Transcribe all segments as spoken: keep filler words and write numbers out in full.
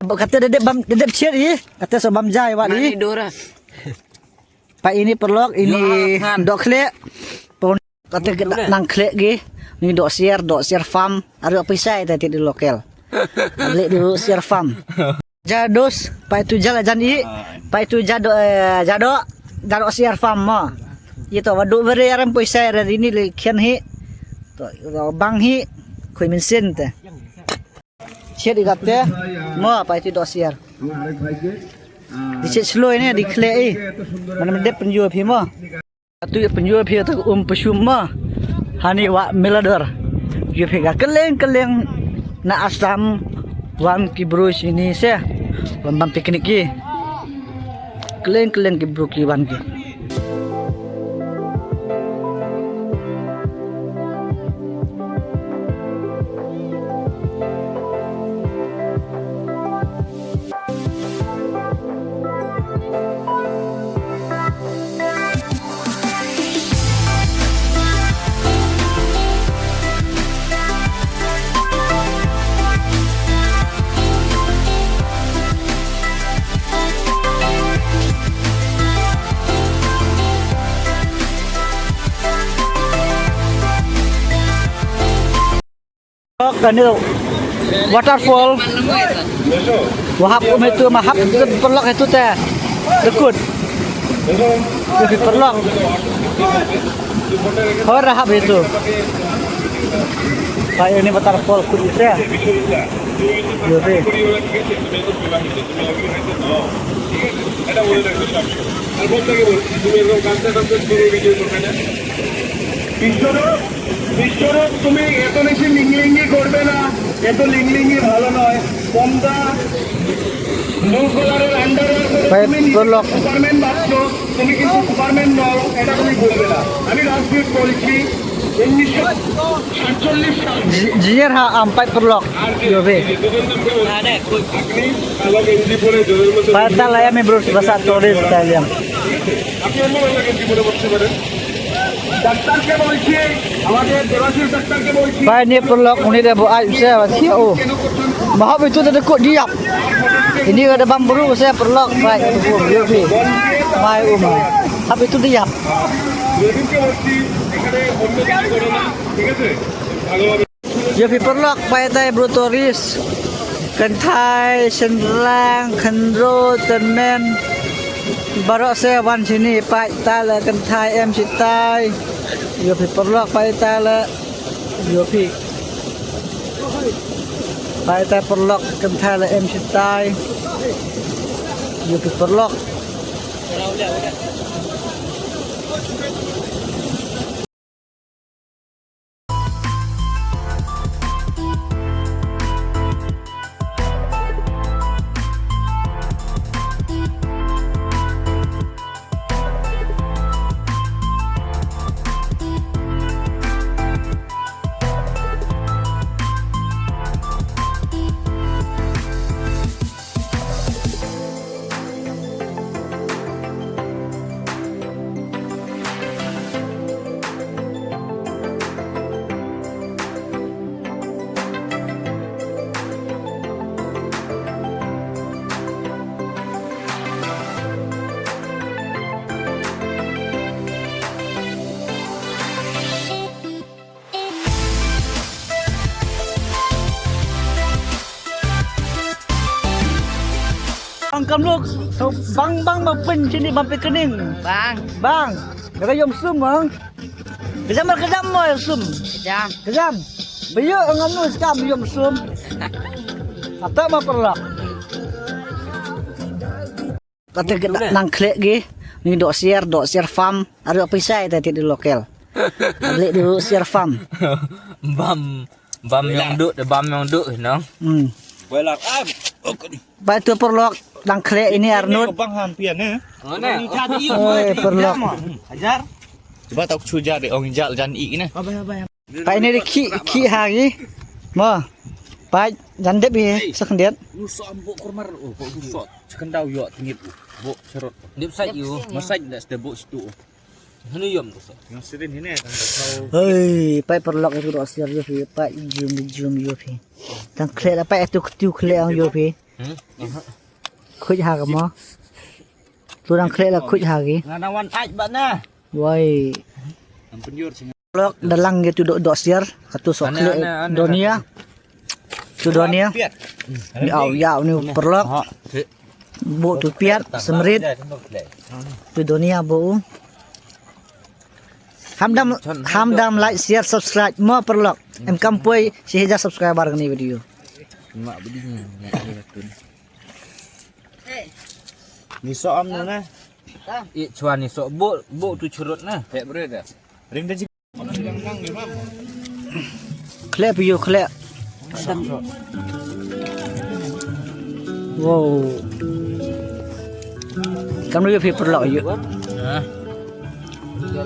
Kata da dep bam, da dep chiat i. Kata sa bam jai wat i. Mani dora. Pa ini paralok, ini doh khleh. Pon kata ka nang khleh gi. Ni doh siar, doh siar farm. Aru apa isai tadi di local. Beli dulu siar farm. Ja dos, pa itu ja la jan i. Pa itu ja doh, eh, ja doh, ja doh siar farm mo. Ito, wadu beri aram poi sai ra ini le khian hi. To, bang hi, khui minsin te. Chiat i kate, mo, pa itu doh siar. Di chiat slow ini, di khleh i. Mana mendep penjua phi mo. Atu ïa pynjur phi ta um pashum ma. Hani wa milador. Ïa phi ka kylleng kylleng na Assam wan ki bru shini se. Wan ban picnic ki. Kylleng kylleng ki bru ki wan ki. Kane waterfall. Wahap um itu mahap paralok itu te. Dekut. Lebih paralok. Hor hap itu. Kayak ini waterfall kut itu ya. Lebih. বিশ্বরূপ, বিশ্বরূপ, তুমি এত বেশি লিংলিঙ্গি করবে না, এত লিংলিঙ্গি ভালো নয়। পমদা ব্লু কালারের আন্ডারওয়্যার পরে তুমি নিজেকে সুপারম্যান ভাবছো, তুমি কিন্তু সুপারম্যান নও, এটা তুমি বলবে না। আমি রাজদীপ বলছি, উনিশশো সাতচল্লিশ সাল Ji-, jingïarap ha am paid paralok. Ïa phi. Paid ta la ïa mi bru ba sa tourist ta ïa. ডাক্তারকে বলছি, আমাদের দেবাশিস ডাক্তারকে বলছি। Paid ne paralok une da buh ai se ba thiah u. Mahap itu da kut diap. Ini ada bam bru se paralok paid tu ïa phi. Mai u ma. Hap itu diap. রবিনকে বলছি, এখানে অন্য কিছু করো না, ঠিক আছে? ভালোভাবে Ïa phi paralok paid tai bru tourist. Kynthai, shynrang, khynroo, tymmen. Baroh se wan shini paid tai la kynthai em shitai. Ïa phi paralok paid tai la. Ïa phi. Paid tai paralok kynthai la em shitai. Ïa phi paralok. Bang kam luk, bang bang ma pyn sini bang picnic. Bang. Bang. Kata yom sum bang. Kejam kejam mo yom sum. Kejam. Kejam. Bayu ngam nu skam yom sum. Ata ma paralok. Kata kita nang khlek gi. Ni doh siar, doh siar farm. Aru apa isai tadi di local. Beli dulu siar farm. Bam, bam yang duk, bam yang duk, no. Hmm. Boiler am. Ba tu paralok dang khlek ini Arnold. Bang ham pian eh. Oi paralok. Hajar. Cuba tau chuja de ong jal jan i ne. Ba ini de ki ki ha gi. Mo. Ba jan dep i sakhndiat. Lu so am bo kormar oh bo lu so. Sakhndaw yo tingit bo cherot. Dep sai yu. Masai da ste bo situ. Hanu yom tu so. Yang sidin hine tang tau. Hei, pai paralok itu doh siar yo phi, pai jum jum yo phi. Tang khlek la pai tu tu khlek ang yo phi. Khuid ha ka mo. Tu dang khleh la khuid ha ki. Nga dang wan ait ba na. Wai. Lok da lang ki tu dok dok siar. Katu sok khleh donia. Tu donia. Ni au ya ni perlok. Bu tu piat semrit. Tu donia bu. Hamdam hamdam like share subscribe mo perlok. Em kam poi shi hajar subscriber ni video. Mak bidi ni. Ni so am na. I chwa ni so bu bu tu churut na. Ring da. Khleh phi ïoh khleh. Wow. Kam ïoh phi perlok ïoh.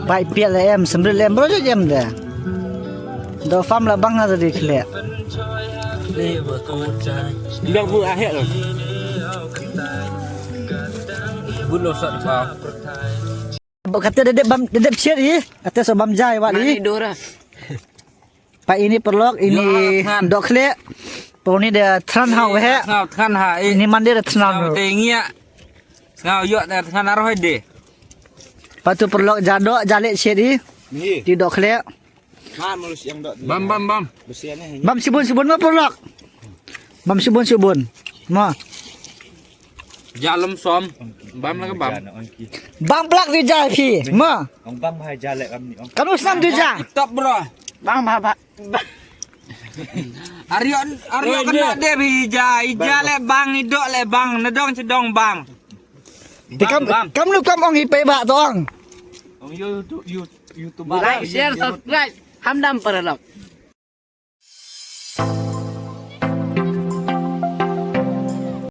Bai piat la em, semrit la em, bro jam da. Do fam la bang na tadi khleh. Biang bu ahek lo. Bu lo sat ba. Kata dedep bam dedep chiat i. Kata so bam jai wat i. Mani dora. Pa ini perlok ini dok khleh. Pa ini de tran ha weh. Sngau tran ha i. Ini mande de tran. Sngau te ngia. Sngau yok de tran aroh de. Pa tu perlok jadok jalik chiat i. Ti dok khleh. Bam bam bam. Bam sibun sibun ma perlok. Bam sibun sibun. Ma. Jalem som. Bam la ka bam. Bam plak tu ja phi. Ma. Ong bam hai ja lek am ni ong. Kanu snam tu ja. Top bro. Bang ba ba. Aryo aryo kena de phi ja. Ija le bang idok le bang nedong chedong bang. Ti kam kam lu kam ong i pe ba tong. Ong yo YouTube YouTube. Like share subscribe. Hamdam perlok.